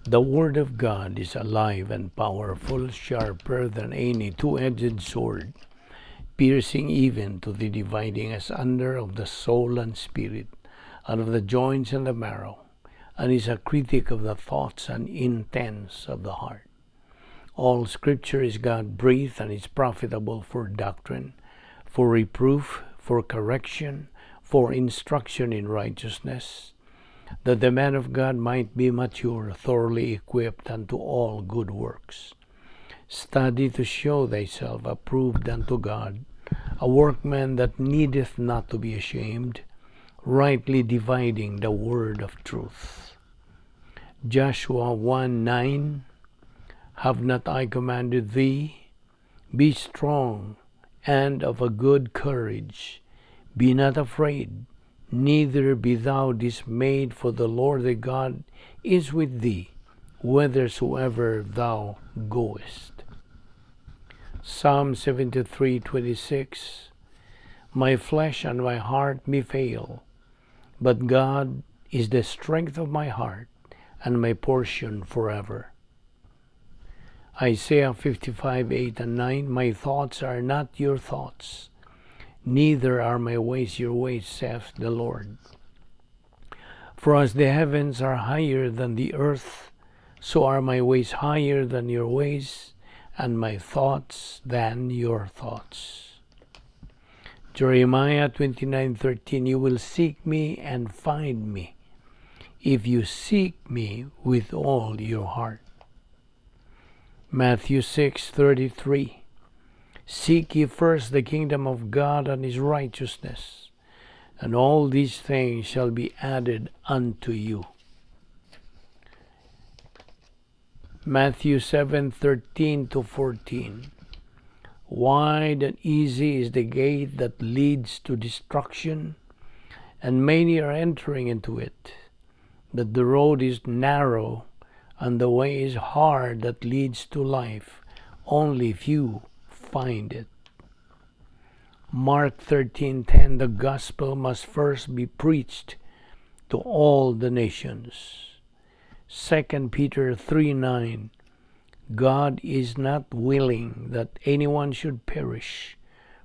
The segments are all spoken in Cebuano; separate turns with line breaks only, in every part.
The Word of God is alive and powerful, sharper than any two-edged sword, piercing even to the dividing asunder of the soul and spirit, and of the joints and the marrow, and is a critic of the thoughts and intents of the heart. All Scripture is God-breathed and is profitable for doctrine, for reproof, for correction, for instruction in righteousness, that the man of God might be mature, thoroughly equipped unto all good works. Study to show thyself approved unto God, a workman that needeth not to be ashamed, rightly dividing the word of truth. Joshua 1:9. Have not I commanded thee? Be strong and of a good courage. Be not afraid, neither be thou dismayed, for the Lord thy God is with thee, whithersoever thou goest. Psalm 73:26. My flesh and my heart may fail, but God is the strength of my heart and my portion forever. Isaiah 55:8 and 9. My thoughts are not your thoughts, neither are my ways your ways, saith the Lord. For as the heavens are higher than the earth, so are my ways higher than your ways, and my thoughts than your thoughts. Jeremiah 29:13. You will seek me and find me, if you seek me with all your heart. Matthew 6:33. Seek ye first the kingdom of God and his righteousness, and all these things shall be added unto you. Matthew 7:13 to 14. Wide and easy is the gate that leads to destruction, and many are entering into it. But the road is narrow, and the way is hard that leads to life. Only few find it. Mark 13:10. The gospel must first be preached to all the nations. 2 Peter 3:9. God is not willing that anyone should perish,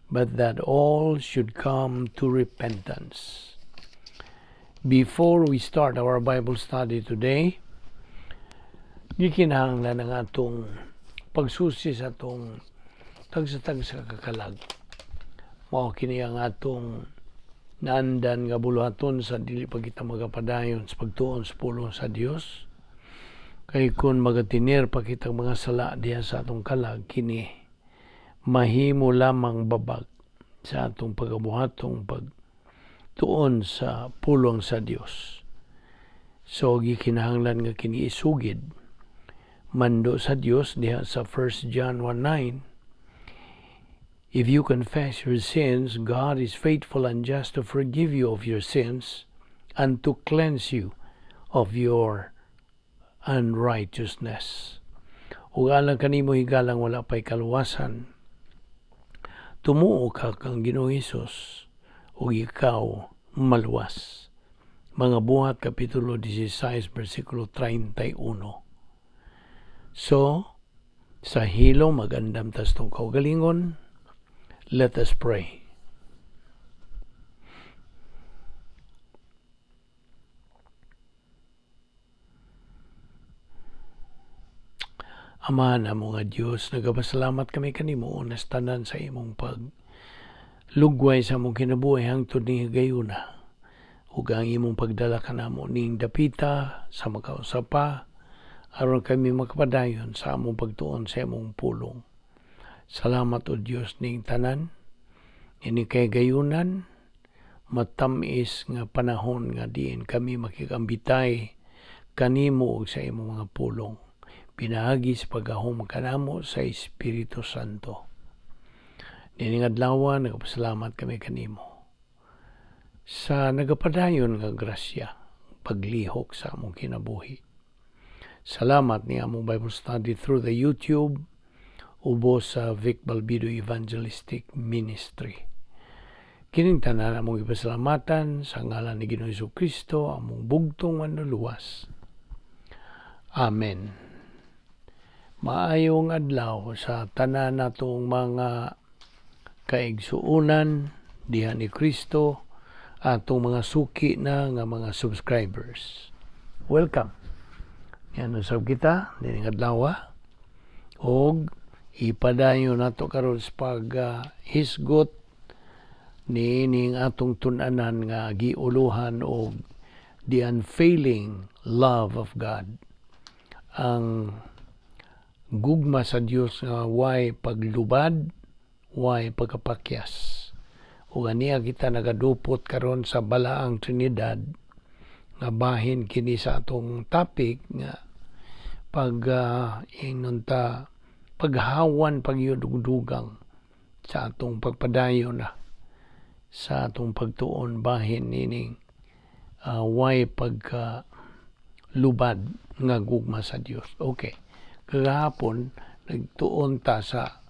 but that all should come to repentance. Before we start our Bible study today, gikinahanglan ang atong pagsusi sa atong tagsa-tagsa kakalag. Mao kini ang atong naandan nga buluhaton sa dili pa kita magapadayon sa pagtuon sa pulong sa Dios. Kay kung magatinir pa kitang mga sala diha sa atong kalag, kini mahimo lamang babag sa atong pagabuhatong pagtuon sa pulong sa Dios. So gikinahanglan nga kini isugid. Mando sa Dios diha sa 1 John 1:9. If you confess your sins, God is faithful and just to forgive you of your sins and to cleanse you of your unrighteousness. Ug alang kanimo, higalang wala pa'y kaluwasan, tumuo ka kang Ginoong Hesus ug ikaw maluwas. Mga Buhat Kapitulo 16 versikulo 31. So, sa hilom, magandam tas tong kaugalingon. Let us pray. Ama namo nga Dios, nagapasalamat kami kanimo unas tanan sa imong pag lugway sa among kinabuhi hangtod ning higayuna, ug ang imong pagdala kanamo ning dapita sa makausa pa aron kami makapadayon sa among pagtuon sa imong pulong. Salamat, o Dios, ning tanan ini kay gayunan matamis nga panahon nga diin kami makikambitay kanimo ug sa imong mga pulong pinaagi sa paggahom kanamo sa Espiritu Santo. Nining adlaw, nagpasalamat kami kanimo sa nagapadayon nga grasya paglihok sa among kinabuhi. Salamat ni among Bible study through the YouTube ubos sa Vic Balbido Evangelistic Ministry. Kining tanan among ipasalamatan sa ngalan ni Ginoong Kristo, among bugtong manluluwas. Amen. Maayong adlaw sa tanan natong mga kaigsuonan diha ni Kristo, atong mga suki na nga mga subscribers. Welcome. Yan usab kita dining adlaw og ipadayon nato karon sa pag hisgot niining atong tun-anan nga giuluhan og the unfailing love of God. Ang gugma sa Dios nga way paglubad, way pagkapakyas. Ug aniya kita nagadupot karon sa Balaang Trinidad nga bahin kini sa atong topic nga pag ingnon ta paghawan pagyud og dugang sa atong pagpadayon na sa atong pagtuon bahin nining way pagka lubad nga gugma sa Dios. Okay. Kagahapon nagtuon ta sa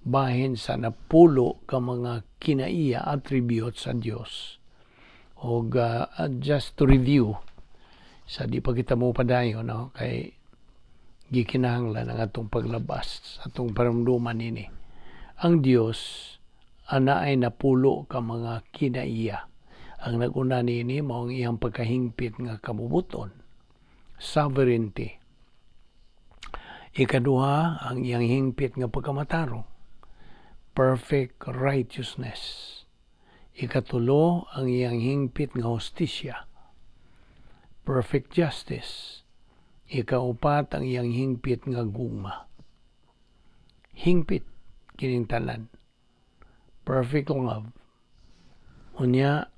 bahin sa 10 ka mga kinaiya, attributes sa Dios. Og just to review sa di pa kita mo padayon, no, kay gikinahanglan ang atong paglabas sa atong paramduman nini. Ang Dios anaay 10 ka mga kinaiya. Ang naguna niini mao ang iyang pagkahingpit nga kabubuton, sovereignty. Ikaduha, ang iyang hingpit nga pagkamatarong, perfect righteousness. Ikatulo, ang iyang hingpit nga hustisya, perfect justice. Ikaupat, ang iyang hingpit nga gugma. Hingpit kining tanan. Perfect love. Unya,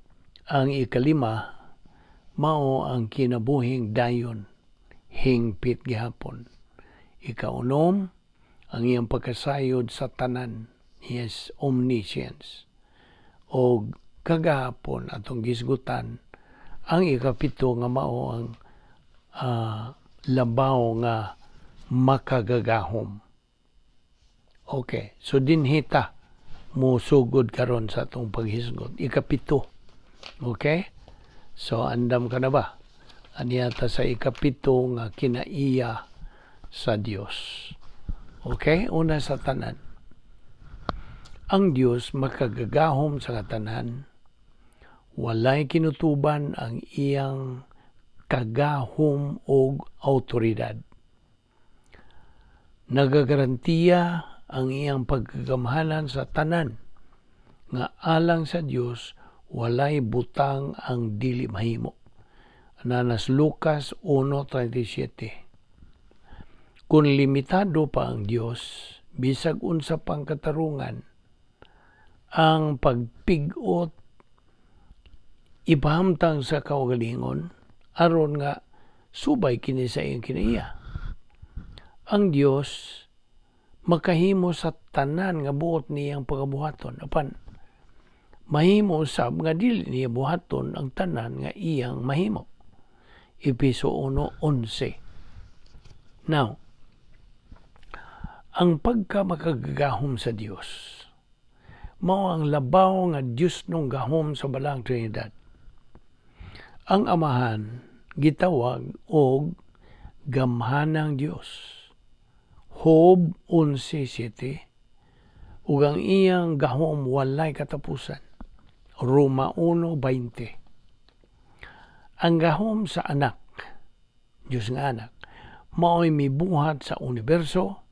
ang ikalima, mao ang kinabuhing dayon, hingpit gihapon. Ikaunom, ang iyang pagkasayod sa tanan, his omniscience. O kagahapon atong gisgutan ang ikapito nga mao ang labaw nga makagagahom. Okay, so dinhi ta musugod karon sa atong paghisgot. Ikapito. Okay? So andam ka na ba? Aniya ta sa ikapito nga kinaiya sa Dios. Okay? Una sa tanan. Ang Dios makagagahom sa katanan. Walay kinutuban ang iyang kagahom og autoridad. Nagagarantiya ang iyang pagkagamhanan sa tanan nga alang sa Dios walay butang ang dili mahimo. Ananas Lucas 1:37. Kung limitado pa ang Dios, bisag unsa pang katarungan, ang pagpigot ipahamtang sa kaugalingon aron nga subay kini sa iyang kinaiya. Ang Dios makahimo sa tanan nga buot niyang pagabuhaton, apan mahimo usab nga dili niya buhaton ang tanan nga iyang mahimo. Epeso 1:11. Now, ang pagka makagagahom sa Dios mao ang labaw nga Dios nung gahom sa Balaang Trinidad. Ang Amahan gitawag og gamhanang Dios. Job 11:7, ug ang iyang gahom walay katapusan. Roma 1:20. Ang gahom sa anak, Dios nga anak, mao'y mibuhat sa universo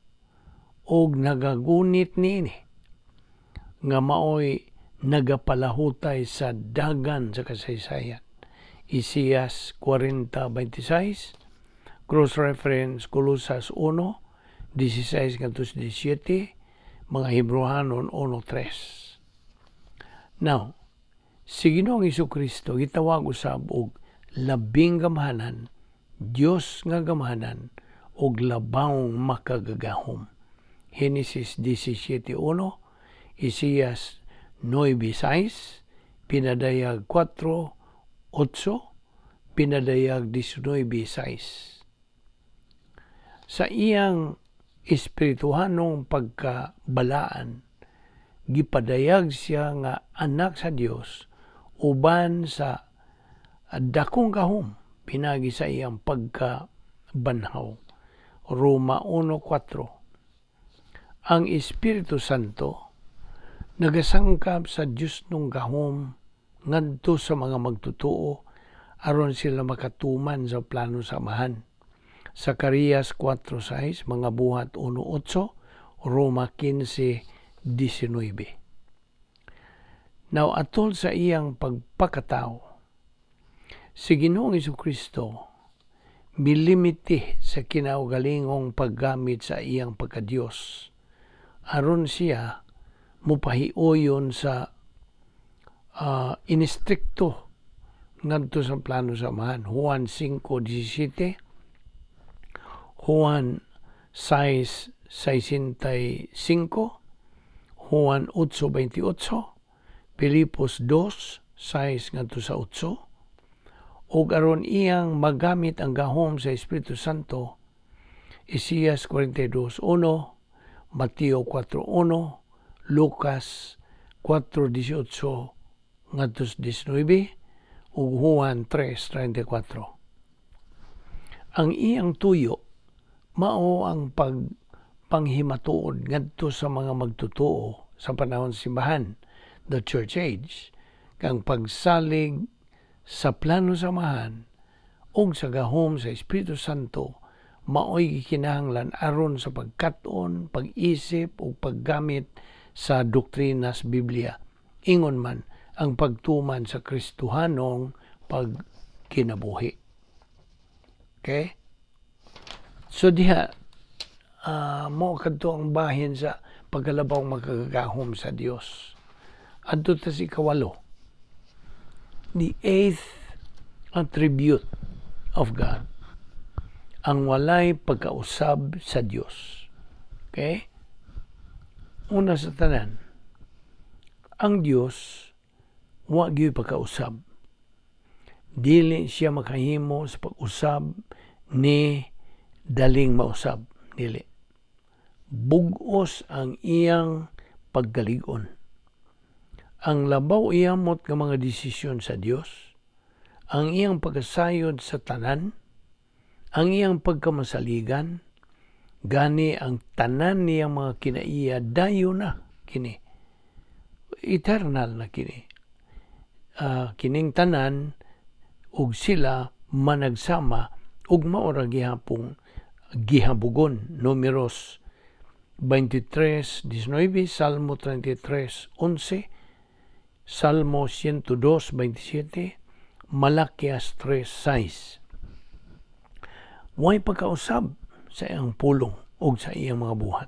og nagagunit niini nga maoy nagapalahutay sa dagan sa kasaysayan. Isaias 40:26, cross-reference Colosas 1:16 ngadto 17, mga Hebreohanon 1:3. Now, si Ginoong Kristo gitawag usab og labing gamhanan, Dios nga gamhanan og labawng makagagahom. Genesis 17:1, Isaias 9:6, Pinadayag 4:8, Pinadayag 19:6. Sa iyang espirituhanong pagkabalaan, gipadayag siya nga anak sa Dios uban sa dakong gahom pinagi sa iyang pagkabanhaw. Roma 1:4. Ang Espiritu Santo nagasangkap sa Diyosnong gahom ngadto sa mga magtotoo aron sila makatuman sa plano sa Amahan. Zacarias 4:6, Mga Buhat 1:8, Roma 15:19. Now, atol sa iyang pagpakatao, si Ginoong Kristo milimite sa kinaugalingong paggamit sa iyang pagkadiyos aron siya mupahiuyon sa inistrikto ngadto sa plano sa Amahan. Juan 5:17, Juan 6:65, Juan 8:28, Filipos 2:6 ngadto sa 8, ug aron iyang magamit ang gahom sa Espiritu Santo, Isaias 42:1, Mateo 4:1, Lucas 4:18 ngadto sa 19, ug Juan 3:34. Ang iyang tuyo mao ang pagpanghimatuod ngadto sa mga magtotoo sa panahon sa simbahan, the Church Age, kang pagsalig sa plano sa Amahan ug sa gahom sa Espiritu Santo maoy gikinahanglan aron sa pagkat-on, pag-isip ug paggamit sa doktrina sa Biblia. Ingon man ang pagtuman sa Kristohanong pagkinabuhi. Okay? So diha mo kadto ang bahin sa pagkalabaw makagagahom sa Dios. Adto ta sa ikawalo. The eighth attribute of God, ang walay pagkausab sa Dios. Okay? Una sa tanan, ang Dios wa gyud pagkausab. Dili siya makahimo sa pag-usab ni daling mausab, dili. Bugos ang iyang pagkalig-on. Ang labaw iyamot nga mga desisyon sa Dios, ang iyang pagkasayod sa tanan, ang iyang pagkamasaligan, gani ang tanan niyang mga kinaiya dayo na kini. Eternal na kini. Kining tanan ug sila managsama ug mao ra gihapong gihabugon. Numeros 23:19, Salmo 33:11, Salmo 102:27, Malakias 3:6. Way pagkausab sa iyang pulong ug sa iyang mga buhat.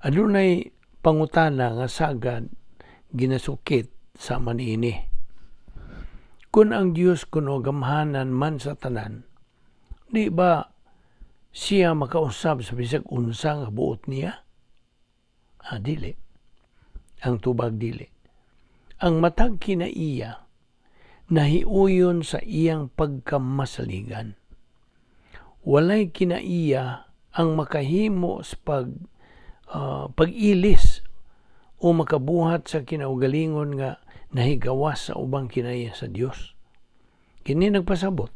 Adunay pangutana nga sagad ginasukit sa niini. Kung ang Dios kuno gamhanan man sa tanan, di ba siya makausab sa bisag unsa nga buot niya? Ah, dili. Ang tubag, dili. Ang matag kinaiya nahiuyon sa iyang pagkamasaligan. Walay kinaiya ang makahimo sa pag-ilis o makabuhat sa kinaugalingon nga nahigawas sa ubang kinaiya sa Dios. Kini nagpasabot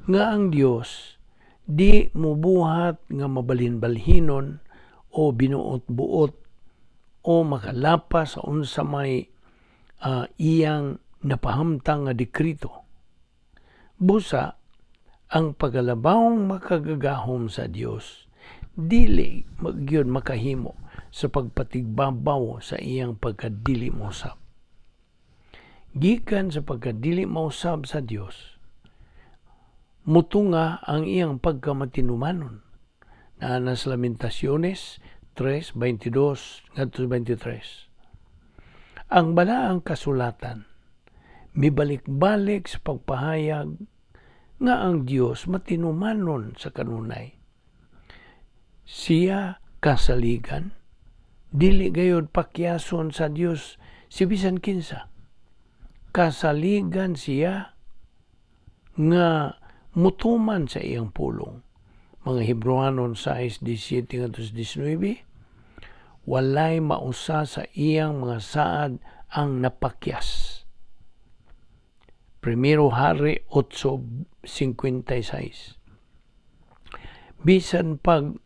nga ang Dios di mubuhat nga mabalhin-balhinon o binuot-buot o makalapas sa unsa may iyang napahamtang nga dekrito. Busa, ang pagkalabawng makagagahom sa Dios dili magyud makahimo sa pagpatigbabaw sa iyang pagkadili mausab. Gikan sa pagkadili mausab sa Dios, mutunga ang iyang pagkamatinumanon. Naa na sa Lamentaciones 3:22 ngadto 23. Ang balaang kasulatan mibalik-balik sa pagpahayag nga ang Dios matinumanon sa kanunay. Siya kasaligan, dili gayod pakyason sa Dios si bisan kinsa. Kasaligan siya nga mutuman sa iyang pulong. Mga Hebrewanon 6:17 ngadto 19, walay mausa sa iyang mga saad ang napakyas. Primero Hari 8:56. Bisan pag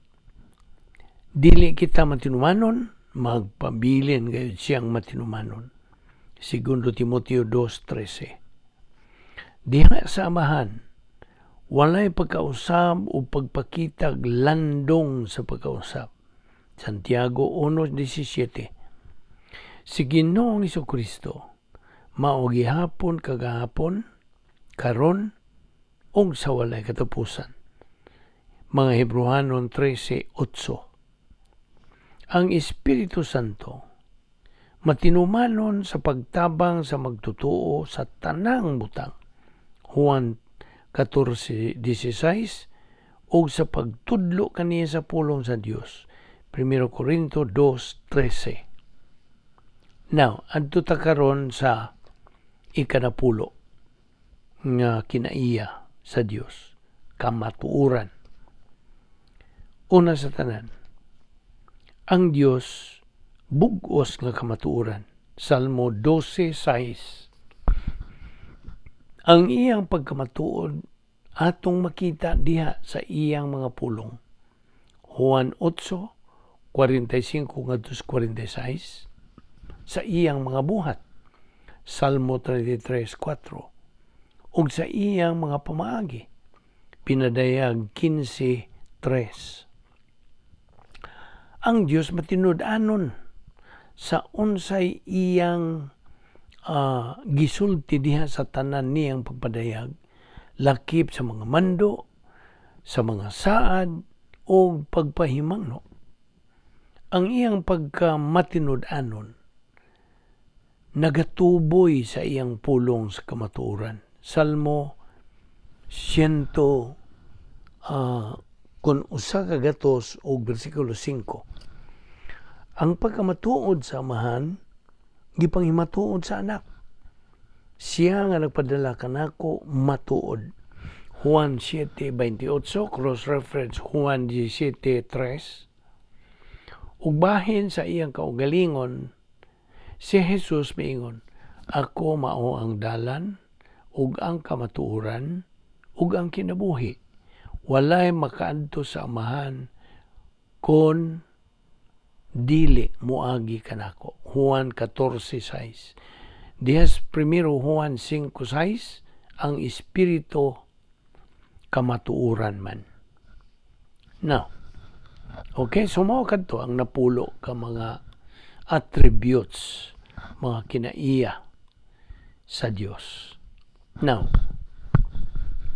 dili kita matinumanon, magpabilin gayud siyang matinumanon. Segundo Timoteo 2:13. Diha sa Amahan, walay pagkausab o pagpakitag landong sa pagkausab. Santiago 1:17. Si Ginoong Kristo mao gihapon kagahapon, karon ug sa walay katapusan. Mga Hebrohanon 13:8. Ang Espiritu Santo matinumanon sa pagtabang sa magtotoo sa tanang butang. Juan 14:16, ug sa pagtudlo kaniya sa pulong sa Dios. 1 Corinto 2:13. Now, adto ta karon sa ikanapulo nga kinaiya sa Dios, kamatuoran. Una sa tanan, ang Dios bug-os nga kamatuoran. Salmo 12:6. Ang iyang pagkamatuod atong makita diha sa iyang mga pulong. Juan 8:45 ngadto 46, sa iyang mga buhat. Salmo 33:4, ug sa iyang mga pamaagi. Pinadayag 15:3. Ang Dios matinud-anon sa unsay iyang gisulti diha sa tanan niyang pagpadayag, lakip sa mga mando, sa mga saad o pagpahimangno. Ang iyang pagkamatinud-anon nagatuboy sa iyang pulong sa kamatuoran. Salmo 100 kun 100 og bersikulo 5. Ang pagkamatuod sa Amahan gipanghimatuod sa Anak. Siya nga nagpadala kanako matuod. Juan 7:28, cross-reference Juan 17:3. Ug bahin sa iyang kaugalingon, si Jesus miingon, "Ako mao ang dalan ug ang kamatuoran ug ang kinabuhi. Walay makaadto sa Amahan kon dili moagi kanako." Juan 14:6. Dihas primero Juan 5:6, ang Espiritu kamatuoran man. Now, okay, so mao kadto ang napulo ka mga attributes, mga kinaiya sa Dios. Now,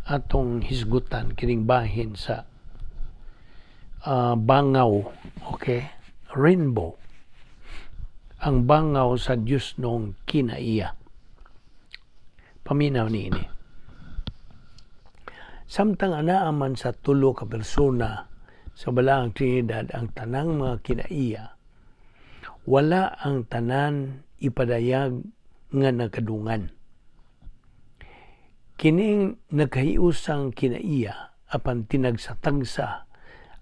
atong hisgutan kining bahin sa bangaw, okay? Rainbow. Ang bangaw sa Dios nung kinaiya. Paminaw niini. Samtang anaa man sa tulo ka persona sa Balaang Trinidad ang tanang mga kinaiya, wala ang tanan ipadayag nga nagkadungan. Kining nagkahiusang kinaiya apan tinagsa-tagsa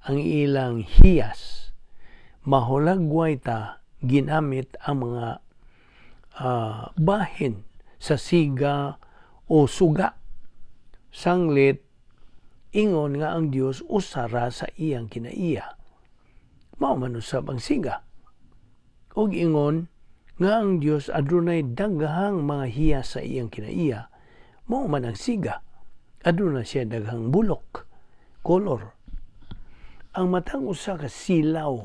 ang ilang hiyas, mahulagway ta ginamit ang mga bahin sa siga o suga. Sanglit ingon nga ang Dios usara sa iyang kinaiya. Mao man usab ang siga. Ug ingon nga ang Dios adunay daghang mga hiyas sa iyang kinaiya, mao man ang siga. Aduna siya daghang bulok, color. Ang matang usa ka silaw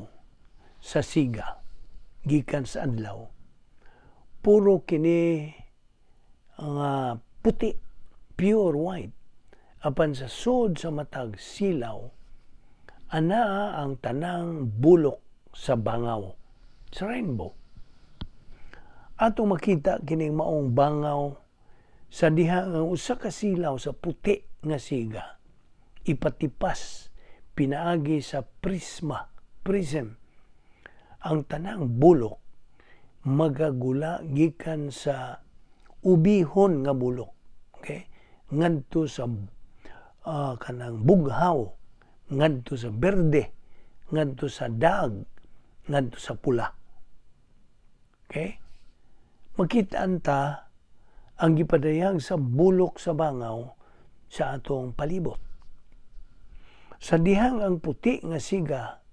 sa siga gikan sa adlaw, puro kini ang puti, pure white. Apan sa sod sa matag silaw, anaa ang tanang bulok sa bangaw, sa rainbow. Atong makita kining maong bangaw sa diha nga usa ka silaw sa puti nga siga ipatipas pinaagi sa prisma, prism. Ang tanang bulok magagula gikan sa ubihon nga bulok, okay, ngadto sa kanang bughaw, ngadto sa berde, ngadto sa dag, ngadto sa pula. Okay, makita ta ang gipadayag sa bulok sa bangaw sa atong palibot. Sa dihang ang puti nga siga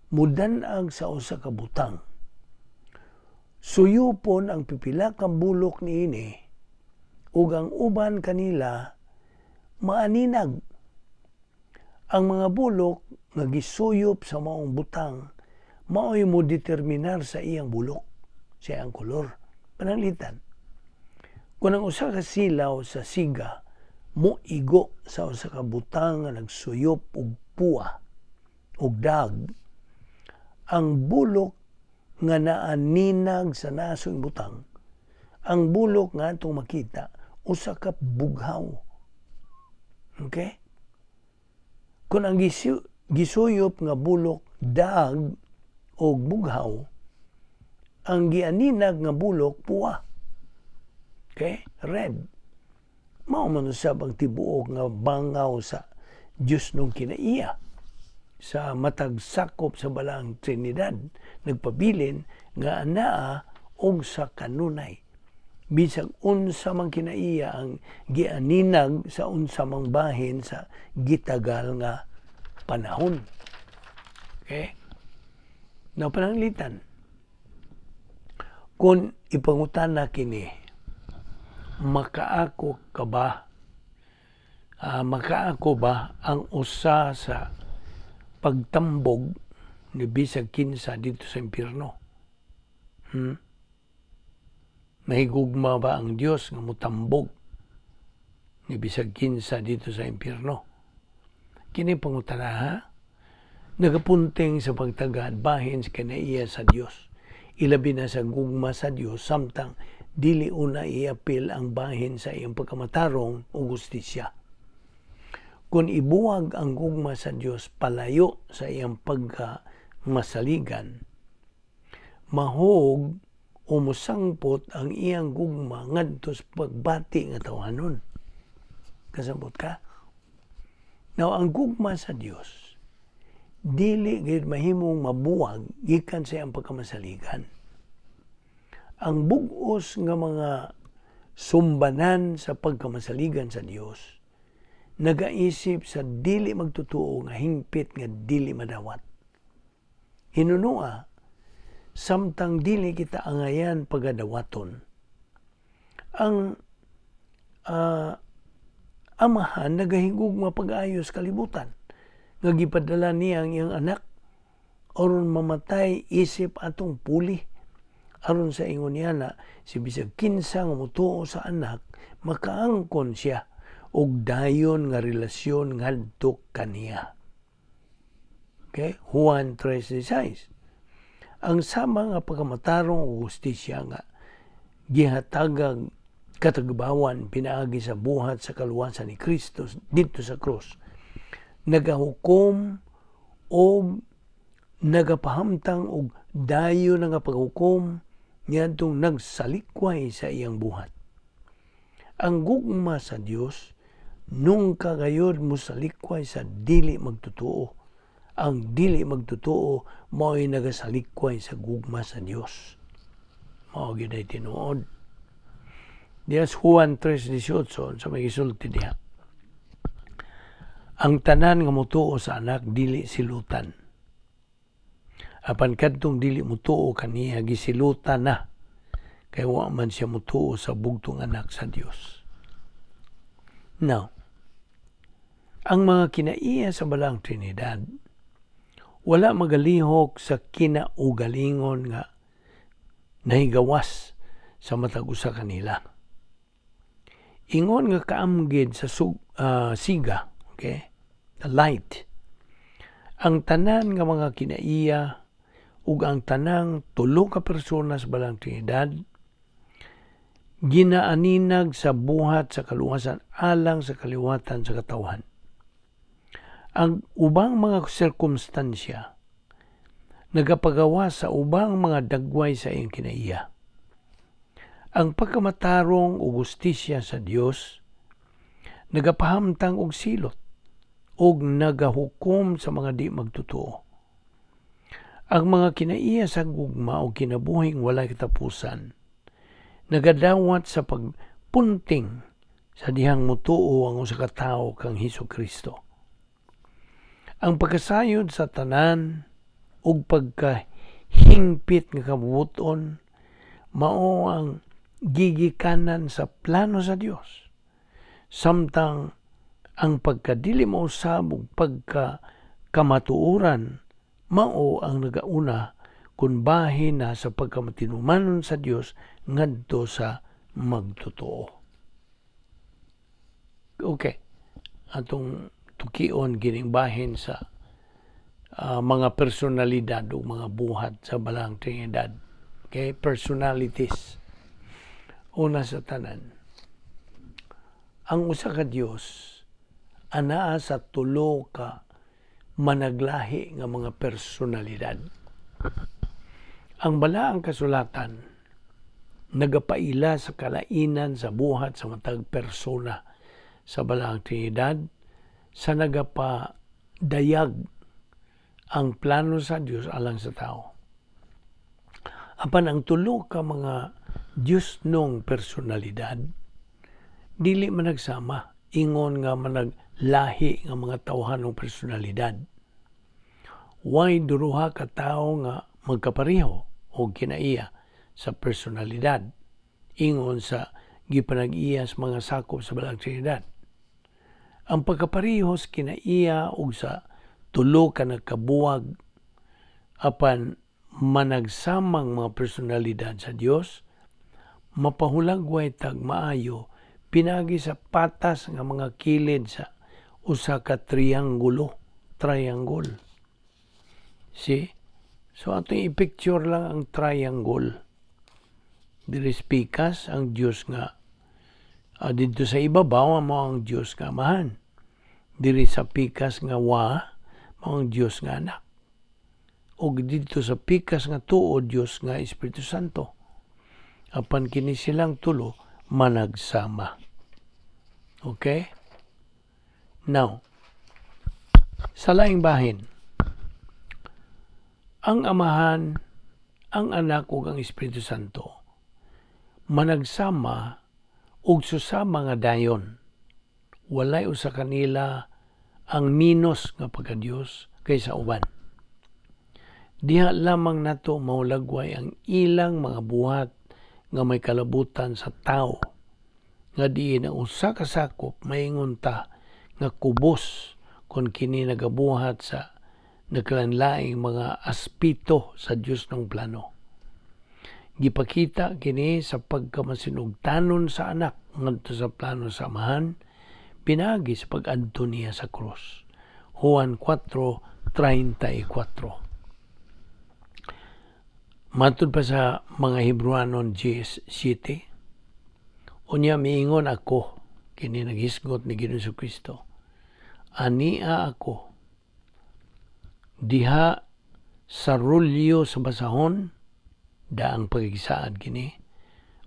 mudan-ag sa usa ka butang, suyupon ang pipila ka bulok niini ug ang uban kanila maaninag. Ang mga bulok nga gisuyop sa maong butang mao'y mo determinar sa iyang bulok, sa iyang kolor. Pananglitan, kung ang usa ka silaw sa siga mo igo sa usa ka butang nga nagsuyop og puwa og dag, ang bulok nga naaninag sa nasong butang, ang bulok nga atong makita usa ka bughaw. Okay? Kung ang gisuyop nga bulok dag o bughaw, ang gianinag nga bulok puwa. Okay? Red. Mao man usab ang tibuok nga bangaw sa Dios nung kinaiya sa matag sakop sa Balaang Trinidad, nagpabilin nga anaa og sa kanunay, bisag unsa man kinaiya ang gianinag sa unsa mang bahin sa gitagal nga panahon. Okay? Now, pananglitan, kung ipangutana kini, makaako ka ba? Makaako ba ang usa sa pagtambog ni bisag kinsa dito sa impyerno? Mahigugma ba ang Dios nga mutambog ni bisag kinsa dito sa impyerno? Kini pangutana, ha? Nagapunting sa pagtagad bahin sa kinaiya sa Dios. Ilabi na sa gugma sa Dios, samtang dili una iapil ang bahin sa iyang pagkamatarong o gustisya. Kung ibuwag ang gugma sa Dios palayo sa iyang pagka masaligan, mahog o musangpot ang iyang gugma ngadto sa pagbati nga tawhanon. Kasabot ka? Now, ang gugma sa Dios dili gid mahimong mabuwag gikan sa iyang pagkamasaligan. Ang bug-os nga mga sumbanan sa pagkamasaligan sa Dios nagaisip sa dili magtotoo nga hingpit nga dili madawat. Hinunua, samtang dili kita angayan pagadawaton, ang Amahan nagahigugma pag-ayos kalibutan nga gipadala niya ang iyang anak aron mamatay isip atong puli, aron sa ingon niya na si bisag kinsa nga motuo sa anak makaangkon siya og dayon nga relasyon ngadto kaniya. Okay? Juan 3:16. Ang sama nga pagkamatarong o hustisya nga gihatagag katagbawan pinaagi sa buhat sa kaluwasan ni Kristo dito sa krus nagahukom o nagapahamtang og dayon nga paghukom niadtong nagsalikway sa iyang buhat. Ang gugma sa Dios nungka gayod mosalikway sa dili magtotoo. Ang dili magtotoo mao'y nagasalikway sa gugma sa Dios. Mao gyud ay tinuod. Diya sa Juan 3:18, sa may gisulti diha? Ang tanan nga motuo sa anak dili silutan. Apan kadtong dili motuo kaniya gisilutan na kay wa man siya motuo sa bugtong anak sa Dios. Now, ang mga kinaiya sa Balaang Trinidad wala magalihok sa kinaugalingon nga nahigawas sa matag usa kanila. Ingon nga kaamgid sa siga, okay? The light. Ang tanan nga mga kinaiya ug ang tanang tulo ka persona sa Balaang Trinidad ginaaninag sa buhat sa kaluwasan alang sa kaliwatan sa katawhan. Ang ubang mga sirkumstansya nagapagawa sa ubang mga dagway sa iyang kinaiya. Ang pagkamatarong o gustisya sa Dios nagapahamtang og silot og nagahukom sa mga di magtotoo. Ang mga kinaiya sa gugma o kinabuhing walay katapusan nagadawat sa pagpunting sa dihang mutuo ang usa ka tawo kang Hesus Kristo. Ang pagkasayod sa tanan ug pagkahingpit nga kabubut-on mao ang gigikanan sa plano sa Dios. Samtang ang pagkadili mausab ug pagka kamatuoran mao ang nagauna kung bahin na sa pagkamatinumanon sa Dios ngadto sa magtotoo. Okay. Atong tukion kining bahin sa mga personalidad o mga buhat sa Balaang Trinidad. Okay, personalities. Una sa tanan, ang usa ka Dios anaa sa tulo ka managlahi nga mga personalidad. Ang Balaang Kasulatan nagapaila sa kalainan sa buhat sa matag persona sa Balaang Trinidad sa nagapadayag ang plano sa Dios alang sa tao. Apan ang tulo ka mga Dios nong personalidad dili managsama ingon nga managlahi nga mga tawhanong personalidad. Way duruha ka tawo nga magkapareho o kinaiya sa personalidad ingon sa gipanag-iya sa mga sakop sa Balaang Trinidad. Ang pagkapareho sa kinaiya og sa tulo ka nagkabuwag apan managsamang mga personalidad sa Dios mapahulagway tag maayo pinagi sa patas nga mga kilid sa usa ka triangulo, triangle. See? So atong i-picture lang ang triangle. Diri pikas ang Dios nga didto sa ibabaw mao ang Dios nga Amahan. Diri sa pikas nga wa mao ang Dios nga Anak. Og didto sa pikas nga tuo, Dios nga Espiritu Santo. Apan kini silang tulo managsama. Okay? Now, sa laing bahin, ang Amahan, ang Anak ug ang Espiritu Santo managsama ug susama nga dayon. Walay usa kanila ang minos nga pagka-Dios kaysa uban. Diha lamang nato mahulagway ang ilang mga buhat nga may kalabutan sa tao nga diin ang usa ka sakop maingon ta nga kubos kon kini nagabuhat sa nagkalanlaing mga aspeto sa Dios ng plano. Gipakita kini sa pagkamasinugtanon sa Anak ngadto sa plano sa Amahan pinagi sa pag-adto niya sa krus. Juan 4:34. Matud pa sa mga Hebrewanon 10:7, "Unya miingon ako," kini naghisgot ni Ginoong Kristo, "ania ako diha sa rolyo sa basahon," daang pagsaad kini,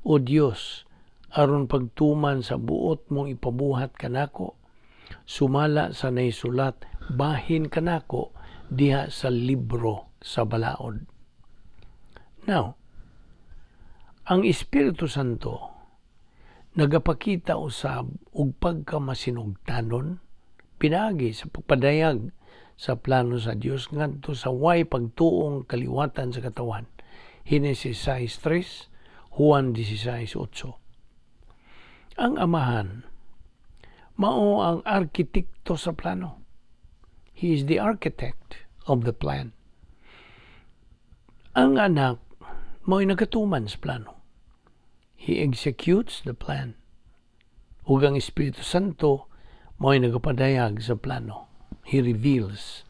"O Dios, aron pagtuman sa buot mong ipabuhat kanako sumala sa naisulat bahin kanako diha sa libro sa balaod." Now, ang Espiritu Santo nagapakita usab og pagkamasinugtanon pinaagi sa pagpadayag sa plano sa Dios ngadto sa way pagtuong kaliwatan sa katawan. Henesis 6:3, Juan 16:8. Ang Amahan mao ang arkitekto sa plano. He is the architect of the plan. Ang Anak mao'y nagatuman sa plano. He executes the plan. Ug ang Espiritu Santo mao'y nagapadayag sa plano. He reveals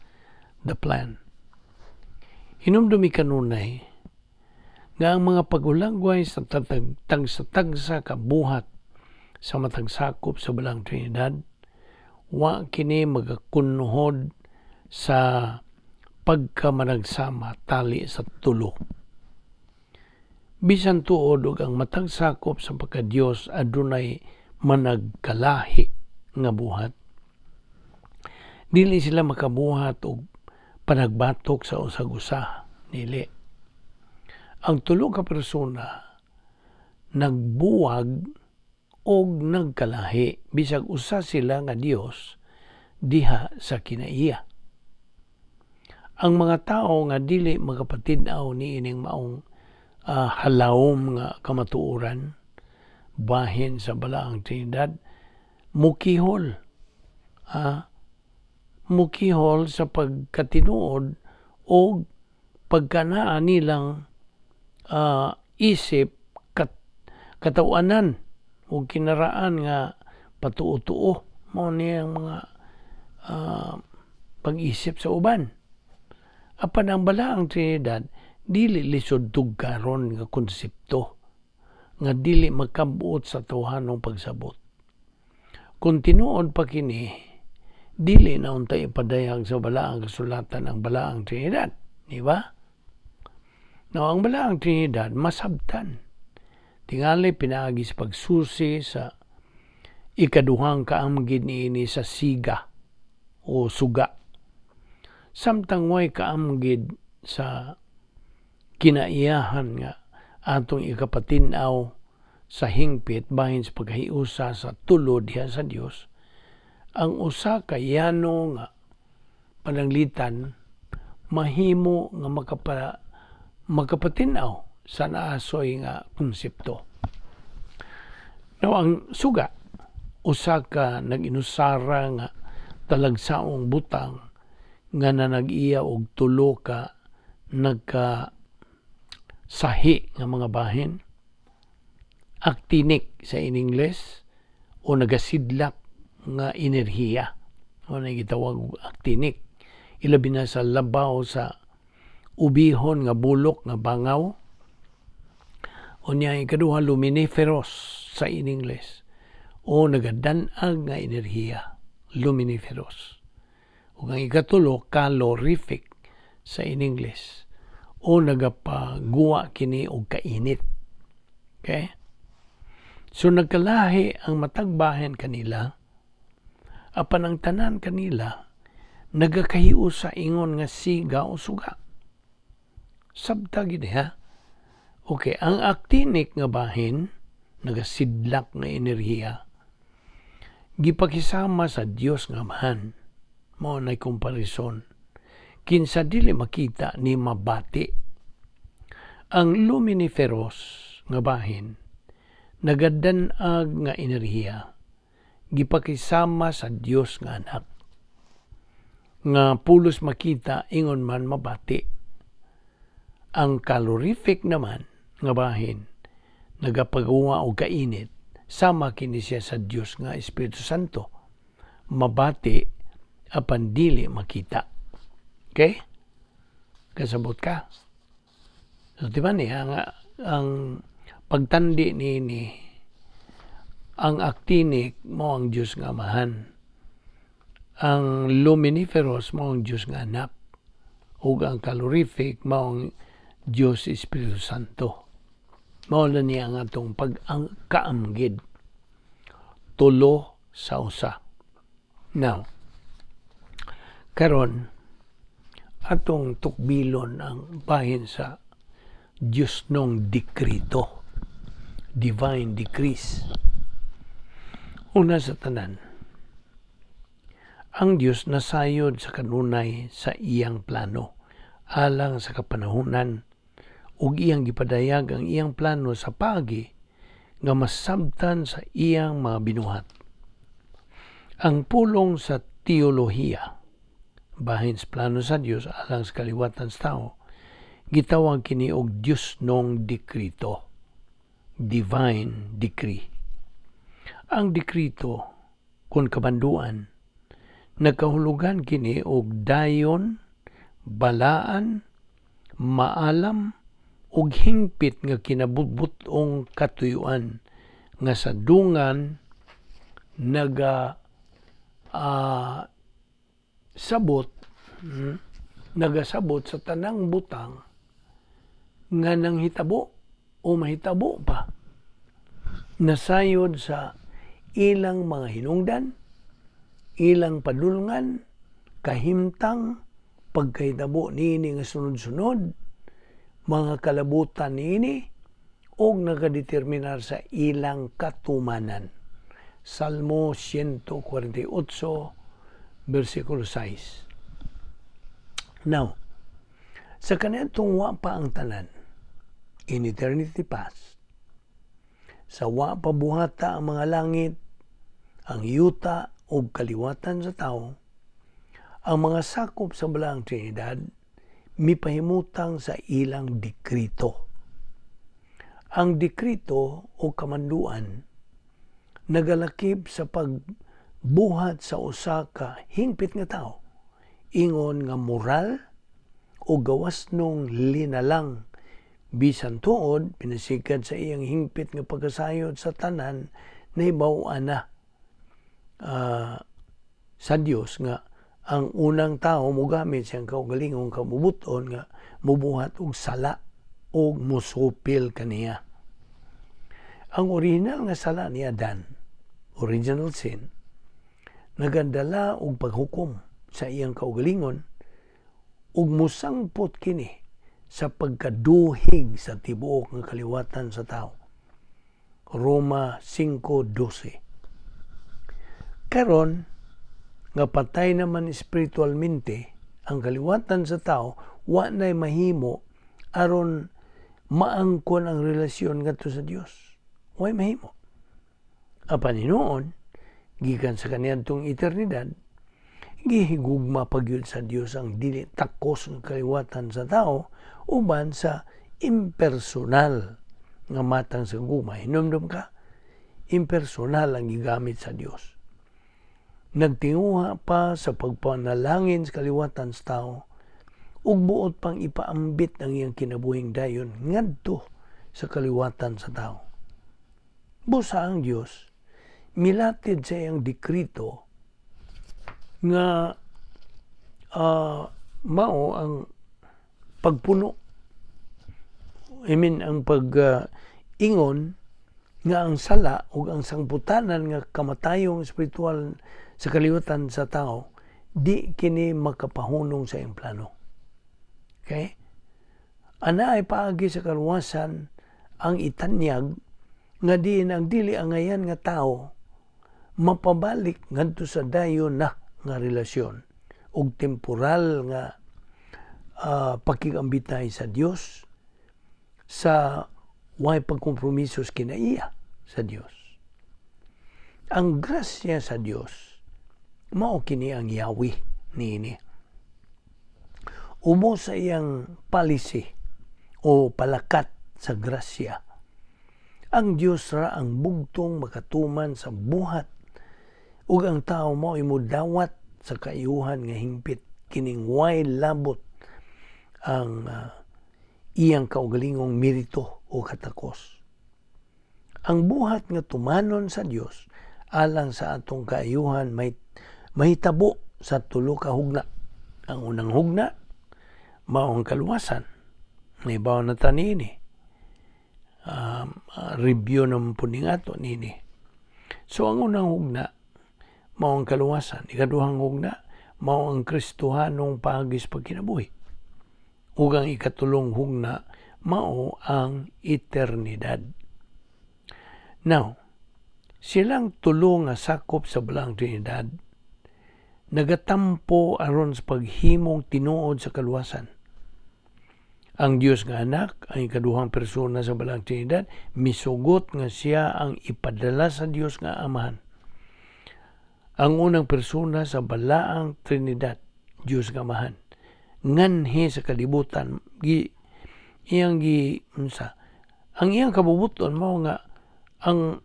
the plan. Hinumdumi kanunay nga ang mga paghulagway sa tagsa-tagsa ka buhat sa matag sakop sa Balaang Trinidad wa kini magakunhod sa pagkamanagsama tali sa tulo. Bisan tuod og ang matag sakop sa pagka-Dios adunay managkalahi nga buhat, dili sila makabuhat og panagbatok sa usag usa. Dili. Ang tulo ka persona nagbuwag og nagkalahi bisag usa sila nga Dios diha sa kinaiya. Ang mga tao nga dili makapatid-aw niining maong halawom nga kamatuoran bahin sa Balaang Trinidad mukihol, mukihol sa pagkatinuod o pagkanaa nilang isip katawanan o kinaraan nga patuo-tuo mao ni ang mga pag-isip sa uban. Apan ang Balaang Trinidad dili lisod tugkaron nga konsepto nga dili makabuot sa tawhanong pagsabot. Kung tinuod pa kini, dili na unta ipadayag sa Balaang Kasulatan ang Balaang Trinidad, di ba? Now, ang Balaang Trinidad masabtan. Tingali pinaagi sa pagsusi sa ikaduhang kaamgid niini sa siga o suga. Samtang way kaamgid sa kinaiyahan nga atong ikapatin-aw sa hingpit bahin sa pagkahiusa sa tulo diha sa Dios, ang usa ka yano nga pananglitan mahimo nga makapatin-aw sa naasoy nga konsepto. Now, ang suga usa ka nag-inusara nga talagsaong butang nga nanag-iya og tulo ka nagka sahi nga mga bahin: actinic sa in English o nagasidlak nga enerhiya o na gitawag og actinic, ilabi na sa labaw sa ubihon nga bulok nga bangaw. Unya, ikaduha, luminiferous sa in English o nagadan-ag nga enerhiya, luminiferous. Ug ang ikatulo, calorific sa in English o nagapaguwa kini og kainit. Okay? So nagkalahi ang matag bahin kanila, apan ang tanan kanila nagakahiusa ingon nga siga o suga. Sabta gid, ha. Okay, ang actinic nga bahin, nagasidlak nga enerhiya, gipakisama sa Dios nga Amahan. Mao nay komparison. Kinsa dili makita ni mabati. Ang luminiferous nga bahin, nagadan-ag nga enerhiya, gipakisama sa Dios nga Anak nga pulos makita ingon man mabati. Ang calorific naman nga bahin, nagapaguwa og kainit, sama kini siya sa Dios nga Espiritu Santo, mabati apan dili makita. Okay? Kasabot ka? So di ba niya nga ang pagtandi ni ang actinic mao ang Dios nga Amahan. Ang luminiferous mao ang Dios nga Anak. Ug ang calorific mao ang Dios Espiritu Santo. Mao na niya ang atong pag kaamgid. Tulo sa usa. Now, karon atong tukbilon ang bahin sa Diyos nong dikrito, divine decrees. Una sa tanan, ang Diyos nasayod sa kanunay sa iyang plano alang sa kapanahunan ug iyang gipadayag ang iyang plano sa paagi nga masabtan sa iyang mga binuhat. Ang pulong sa teolohiya bahin sa plano sa Dios alang sa kaliwatan sa tao, gitawag kini og Dios nong dikrito, divine decree. Ang dikrito, kung kabanduan, nagkahulugan kini og dayon, balaan, maalam ug hingpit nga kinabubut-ong katuyuan nga sa dungan naga sabot nagasabot sa tanang butang nga nanghitabo o mahitabo pa nasayod sa ilang mga hinungdan, ilang padulngan, kahimtang, pagkahitabo niini nga sunod-sunod, mga kalabutan niini, og nagadeterminar sa ilang katumanan. Salmo 148, versikulo 6. Now, Sa kaniadtong wa pa ang tanan, in eternity past, sa wa pa buhata ang mga langit, ang yuta ug kaliwatan sa tao, ang mga sakop sa Balaang Trinidad mipahimutang sa ilang dikrito. Ang dikrito o kamanduan nagalakip sa pagbuhat sa usa ka hingpit nga tao ingon nga moral o gawasnong linalang, bisan tuod pinasikad sa iyang hingpit nga pagkasayod sa tanan, nahibaw-an na sa Dios nga ang unang tao mogamit siyang kaugalingong kabubuton nga mubuhat og sala o musupil kaniya. Ang original nga sala ni Adan, original sin, nagandala og paghukom sa iyang kaugalingon ug musangpot kini sa pagkaduhig sa tibuok nga kaliwatan sa tao. Roma 5:12. Karon nga patay naman espiritualmente ang kaliwatan sa tao, wa nay mahimo aron maangkon ang relasyon ngadto sa Dios. Way mahimo. Apan hinuon, gikan sa kaniadtong eternidad, gihigugma pa gyud sa Dios ang dili takos nga kaliwatan sa tao uban sa impersonal nga matang sa gugma. Hinumdum ka, impersonal ang gigamit sa Dios. Nagtinguha pa sa pagpanalangin sa kaliwatan sa tao ug buot pang ipaambit ang iyang kinabuhing dayon ngadto sa kaliwatan sa tao. Busa ang Dios milatid sa iyang dikrito nga mao ang pagpuno, I mean, ang pag ingon nga ang sala ug ang sangputanan nga kamatayong espiritual sa kaliwatan sa tao di kini makapahunong sa iyang plano. Okay? Ana ay paagi sa kaluwasan ang itanyag nga diin ang dili angayan nga tao mapabalik ngadto sa dayon na nga relasyon ug temporal nga pakigambitay sa Dios sa way pagkompromiso sa kinaiya sa Dios. Ang grasya sa Dios mao kini ang Yahweh niini. Ubos sa iyang policy o palakat sa grasya, ang Dios ra ang bugtong makatuman sa buhat ug ang tao mao dawat sa kaayuhan nga hingpit kining way labot ang iyang kaugalingong merito o katakos. Ang buhat nga tumanon sa Dios alang sa atong kaayuhan may mahitabo sa tulo ka hugna. Ang unang hugna mao ang kaluwasan. Nahibaw na ta niini. Review ng puning ato nini. So ang unang hugna mao ang kaluwasan. Ikaduhang hugna mao ang Kristohanong paagi sa pagkinabuhi. Ug ang ikatulong hugna mao ang eternidad. Now, silang tulo nga sakop sa Balaang Trinidad nagatampo aron sa paghimong tinuod sa kaluwasan. Ang Dios nga Anak, ang ikaduhang persona sa Balaang Trinidad, misugot nga siya ang ipadala sa Dios nga Amahan. Ang unang persona sa Balaang Trinidad, Dios nga Amahan, nganhi sa kalibutan, gi iyang gi unsa ang iyang kabubuton mao nga ang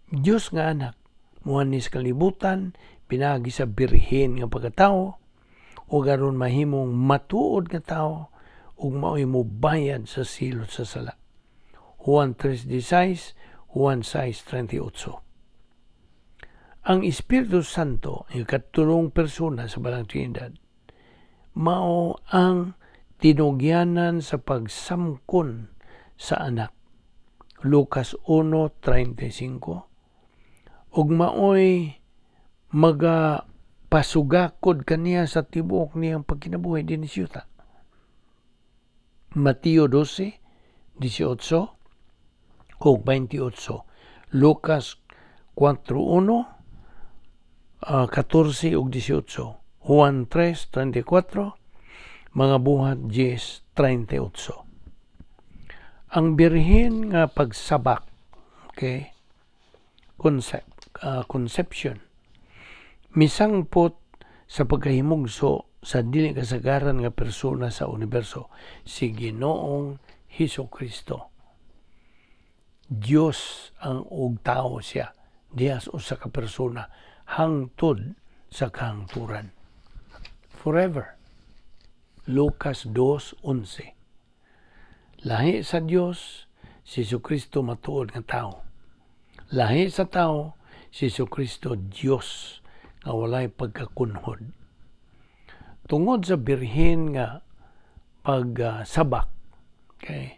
Dios nga Anak muanhi sa kalibutan pinaagi sa birhen nga pagkatao ug aron mahimong matuod nga tao ug mao'y mobayad sa silot sa sala. Juan 3:16, Juan 6:38. Ang Espiritu Santo, ang ikatulong persona sa Balaang Trinidad, mao ang tinugyanan sa pagsamkon sa Anak. Lucas 1:35. Ug maoy maga pasugakod kaniya sa tibuok niyang pagkinabuhi dinhi sa yuta. Mateo 12:18 ug 28. Lucas 4:1, 14 ug 18. Juan 3:34, Mga Buhat 10:38. Ang birhen nga pagsabak, okay, conception, misangpot sa pagkahimugso sa dili kasagaran nga persona sa universo, si Ginoong Hesus Kristo. Dios ang ug tao siya diha sa usa ka persona hangtod sa kahangturan. Forever. Lucas 2:11. Lahi sa Dios, si Kristo matuod nga tao. Lahi sa tao, si Kristo Dios nga walay pagkakunhod. Tungod sa birhen nga pagsabak, okay,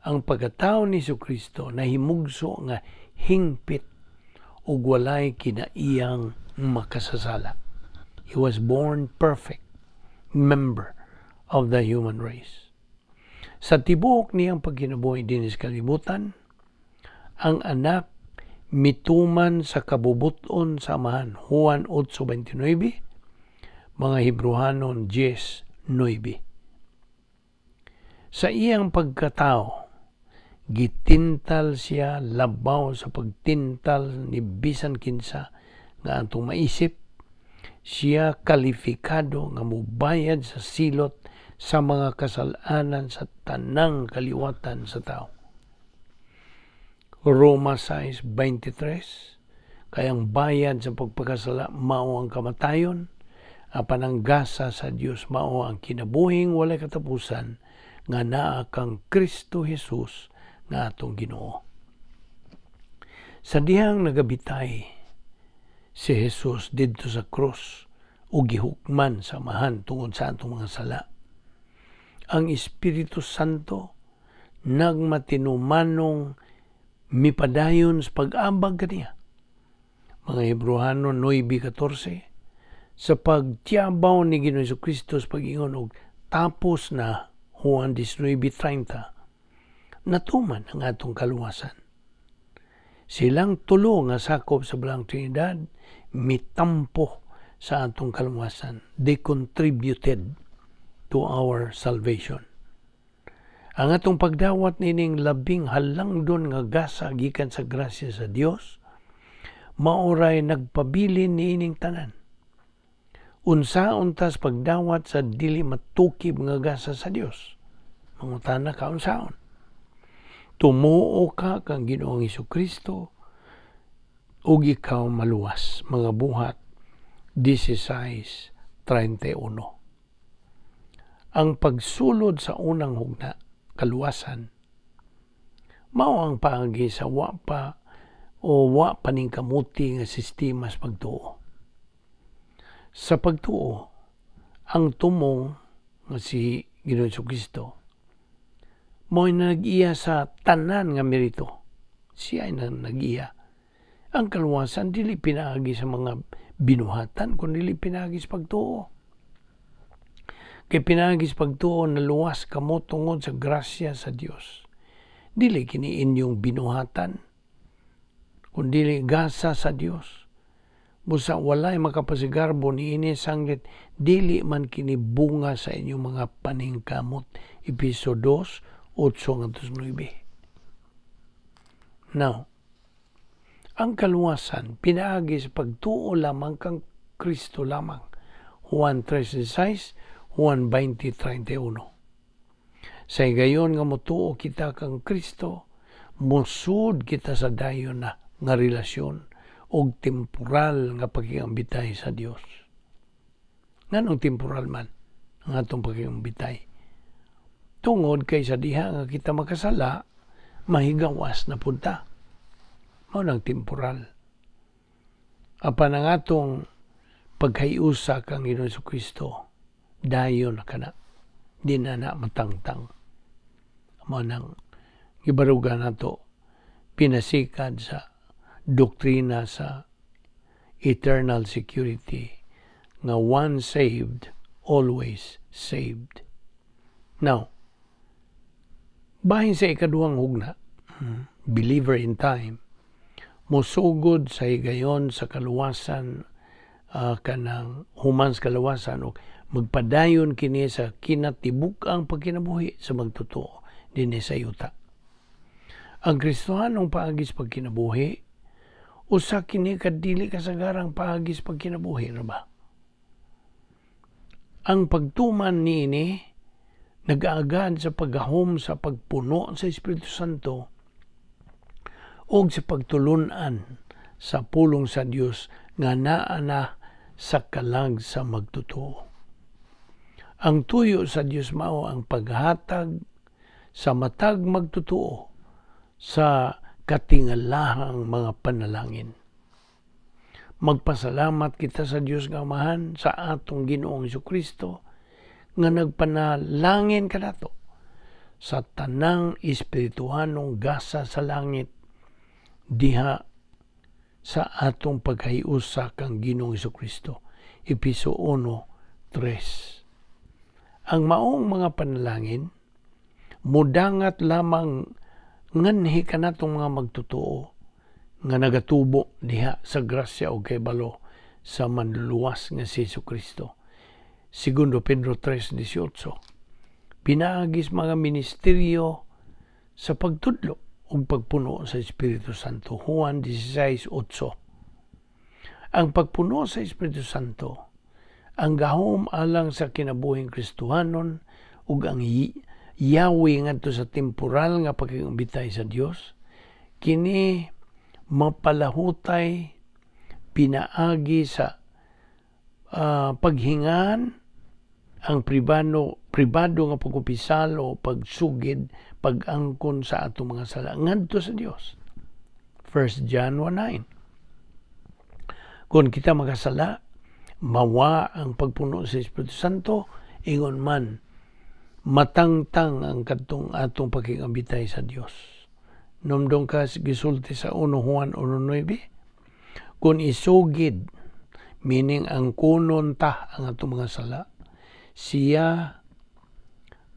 ang pagkatao ni Kristo nahimugso nga hingpit ug walay kinaiyang makasasala. He was born perfect member of the human race. Sa tibuok niyang pagkinabuhi dinhi sa kalibutan, ang Anak mituman sa kabubuton sa Amahan. Juan 8:29, Mga Hebrohanon 10:9. Sa iyang pagkatao, gitintal siya labaw sa pagtintal ni bisan kinsa nga atong maisip. Siya kalifikado nga mubayad sa silot sa mga kasalanan sa tanang kaliwatan sa tao. Roma 6:23. Kay ang bayad sa pagpakasala mao ang kamatayon, apan ang gasa sa Dios mao ang kinabuhing walay katapusan nga naa kang Kristo Jesus nga atong Ginoo. Sa dihang nagabitay si Jesus didto sa krus ug gihukman sa Amahan tungod sa atong mga sala, ang Espiritu Santo nagmatinumanong mipadayon sa pag-abag kaniya. Mga Hebrohano 9:14. Sa pagtiyabaw ni Ginoong Kristo sa pag-ingon og "Tapos na", Juan 19:30, natuman ang atong kaluwasan. Silang tulo nga sakop sa Balaang Trinidad mitampo sa atong kaluwasan. They contributed to our salvation. Ang atong pagdawat nining labing halangdon nga gasa gikan sa grasya sa Dios, maoray nagpabilin niining tanan. Unsaon tas pagdawat sa dili matukib nga gasa sa Dios? Mangutana ka, unsaon? Tumuo ka kang Ginoong Kristo ug ikaw maluwas. Mga Buhat 16:31. Ang pagsulod sa unang hugna, kaluwasan, mao ang paagi sa wa pa o wa paningkamuti nga sistema sa pagtuo. Sa pagtuo, ang tumong nga si Ginoong Kristo mao nag-iya sa tanan nga merito. Siya ay nag-iya. Ang kaluwasan dili pinaagi sa mga binuhatan, kundi pinaagi sa pagtuo. Kay pinaagi sa pagtuo naluwas kamo tungod sa grasya sa Dios. Dili kini inyong binuhatan, kundi gasa sa Dios. Busa walay makapasigarbo niini sanglit dili man kini bunga sa inyong mga paningkamot. Episo 2, 8 ngadto 9. Now, ang kaluwasan pinaagi sa pagtuo lamang kang Kristo lamang. Juan 3:16, Juan 20:31. Sa higayon nga motuo kita kang Kristo, musud kita sa dayon na nga relasyon og temporal nga pakigambitay sa Dios. Nganong temporal man ang atong pakigambitay? Tungod kay sa diha nga kita makasala, mahigawas na pud ta. Mao nang temporal. Apan ang atong pagkahiusa kang Ginoong Kristo, dayon na kana. Di na na matangtang. Mao nang gibaruga nato pinasikad sa doktrina sa eternal security nga once saved, always saved. Now, bahin sa ikaduhang hugna, believer in time, mosugod sa higayon sa kaluwasan, kanang human sa kaluwasan o Magpadayon kini sa kinatibuk-ang pagkinabuhi sa magtotoo dinhi sa yuta. Ang Kristohanong paagi sa pagkinabuhi, usa kini ka dili kasagarang paagi sa pagkinabuhi ra ba? Ang pagtuman niini nagaagad sa paggahom sa pagpuno sa Espiritu Santo o sa pagtulunan sa pulong sa Dios nga naa na sa kalag sa magtotoo. Ang tuyo sa Dios mao ang paghatag sa matag magtotoo sa katingalahang mga panalangin. Magpasalamat kita sa Dios nga Amahan sa atong Ginoong Kristo nga nagpanalangin kanato sa tanang espirituhanong gasa sa langit diha sa atong pagkahiusa kang Ginoong Kristo. Epeso 1:3. Ang maong mga panalangin mudangat lamang nganhi kanatong mga magtotoo nga nagatubo diha sa grasya o kahibalo sa Manluluwas nga si Kristo. Segundo Pedro 3:18. Pinaagi sa mga ministeryo sa pagtudlo ug pagpuno sa Espiritu Santo. Juan 16:8. Ang pagpuno sa Espiritu Santo, ang gahom alang sa kinabuhing Kristohanon ug ang yawi ngadto sa temporal nga pakig-ambitay sa Dios, kini mapalahutay pinaagi sa paghingan ang pribado nga pagkumpisal o pagsugid, pag-angkon sa atong mga sala ngadto sa Dios. 1 John 1:9. Kung kita makasala, mawa ang pagpuno sa Espiritu Santo, ingon man matangtang ang kadtong atong pakigambitay sa Dios. Numdong ka gisulti sa 1 Juan 1:9, kung isugid, meaning ang kunon ta ang atong mga sala, siya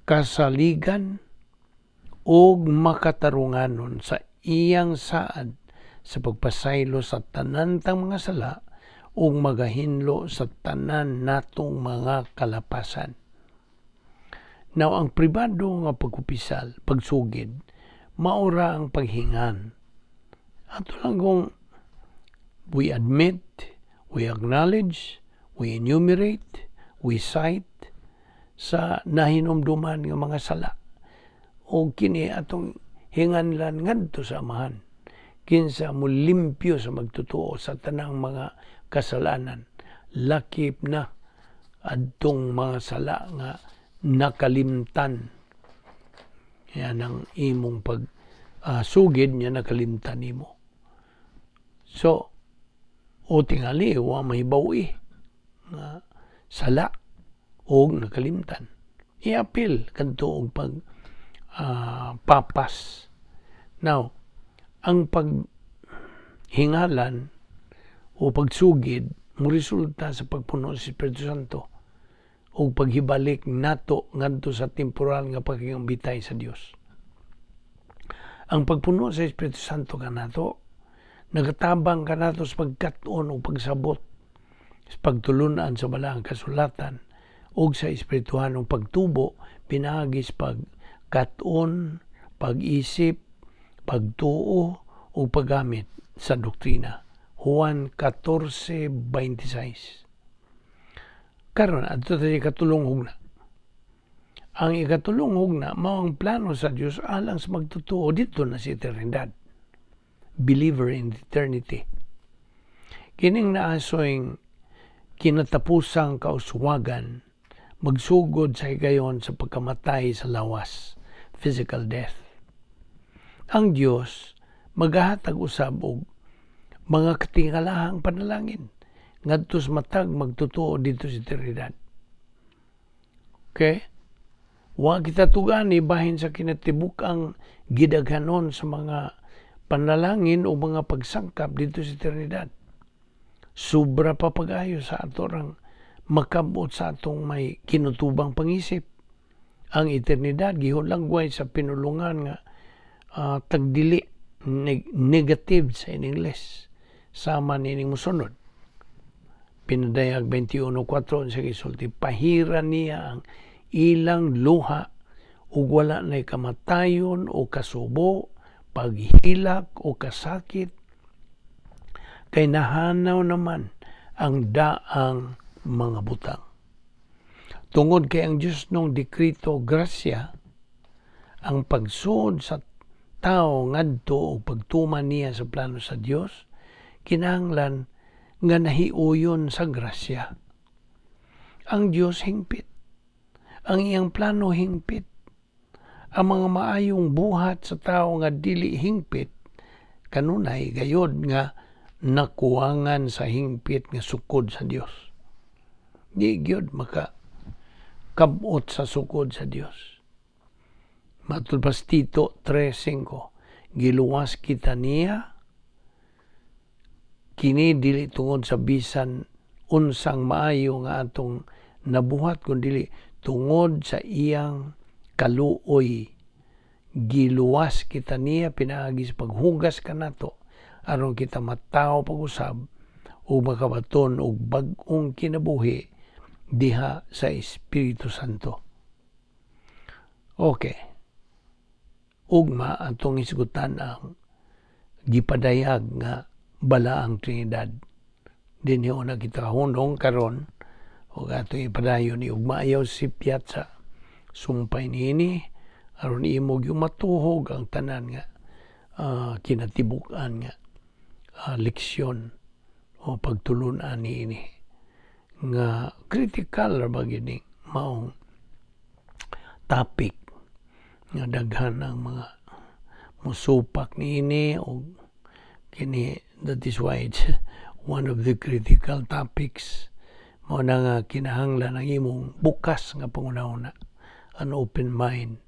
kasaligan og makatarunganon sa iyang saad sa pagpasaylo sa tanan tang mga sala ug magahinlo sa tanan natong mga kalapasan. Now, ang pribado nga pagkupisal, pagsugid, maura ang paghingan. Ato lang kung we admit, we acknowledge, we enumerate, we cite sa nahinumduman nga mga sala. O kini atong hinganlan ngadto sa Amahan kinsa mo limpyo sa magtotoo sa tanang mga kasalanan, lakip na adtong mga sala nga nakalimtan. Yan ang imong pag sugid niya, nakalimtan nimo. So o tingali wa mahibaw-i nga sala og nakalimtan, iapil kadto og pag papas. Now, ang paghingalan o pagsugid mo resulta sa pagpuno sa Espiritu Santo o paghibalik nato ngadto sa temporal nga pakigambitay sa Dios. Ang pagpuno sa Espiritu Santo kanato nagatabang kanato sa pagkat-on o pagsabot sa pagtulunan sa balaang kasulatan ug sa espirituhanong pagtubo pinaagi sa pagkat-on, pag-isip, pagtuo o paggamit sa doktrina. Juan 14:26. Karon, adto sa ikatulong hugna. Ang ikatulong hugna mao ang plano sa Dios alang sa magtotoo didto na sa eternidad. Believer in eternity. Kining naasoy kinatapusang kauswagan magsugod sa higayon sa pagkamatay sa lawas, physical death. Ang Dios magahatag usab og mga katingalahang panalangin ngadto sa matag magtotoo didto sa eternidad. Okay? Wa kita tugani bahin sa kinatibuk-ang gidaghanon sa mga panalangin o mga pagsangkap didto sa eternidad. Sobra pa pag-ayo sa atorang makabot sa atong may kinutubang pangisip. Ang eternidad gihulagway sa pinulungan nga tagdili, negative sa in English, sama nining musunod. Pinadayag 21:4 sa gisulti, "Pahira niya ang ilang luha ug wala nay kamatayon o kasubo, paghilak o kasakit, kay nahanaw naman ang daang mga butang." Tungod kay ang Diyos nung dikrito grasya, ang pagsuod sa tao ngadto o pagtuman niya sa plano sa Dios, kinahanglan nga nahiuyon sa grasya. Ang Dios hingpit. Ang iyang plano hingpit. Ang mga maayong buhat sa tao nga dili hingpit, kanunay gayod nga nakuwangan sa hingpit nga sukod sa Dios. Di gyud maka kabot sa sukod sa Dios. Matud pa sa Tito 3:5, giluwas kita niya kini dili tungod sa bisan unsang maayo nga atong nabuhat, kundi tungod sa iyang kaluoy. Giluwas kita niya pinaagi sa paghugas kanato aron kita matawo pag-usab o makabaton og bag-ong kinabuhi diha sa Espiritu Santo. Okay. Ugma atong hisgutan ang gipadayag nga Balaang Trinidad. Dinhi na kita hunong karon ug atong ipadayon ni ugma. Ayaw sipyat sa sumpay niini aron imo gyud matuhog ang tanan nga kinatibuk-an nga leksyon o pagtulunan niini nga critical ra ba gini maong topic nga daghan ang mga musupak niini og kini. That is why it's one of the critical topics. Mao na nga kinahanglan ang imong bukas nga panghuna-huna, an open mind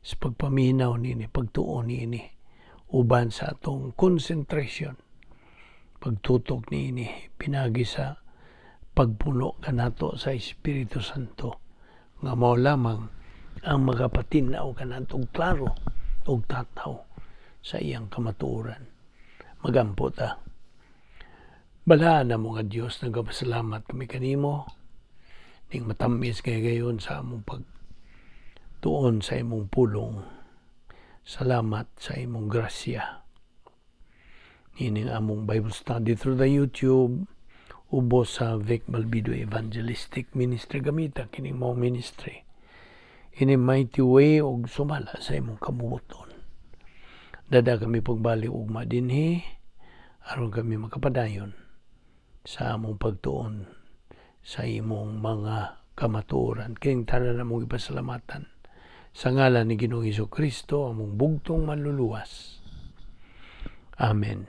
sa pagpaminaw niini, pagtuon niini, uban sa atong concentration, pagtutok niini pinagi sa pagpuno kanato sa Espiritu Santo nga mao lamang ang makapatin-aw kanato og klaro og tataw sa iyang kamatuoran. Magampo ta. Balaan namo nga Dios, nagapasalamat kami kanimo ning matamis kay gayon sa among pagtuon sa imong pulong. Salamat sa imong grasya. Ining among Bible study through the YouTube ubos sa Vic Balbido Evangelistic Ministry, gamita kining mao ministry in a mighty way og sumala sa imong kabuoton. Dada kami pagbalik ugma dinhi aron kami makapadayon sa among pagtuon sa imong mga kamatuoran. Kining tanan among ipasalamatan sa ngalan ni Ginoong Hesus Kristo, among bugtong Manluluwas. Amen.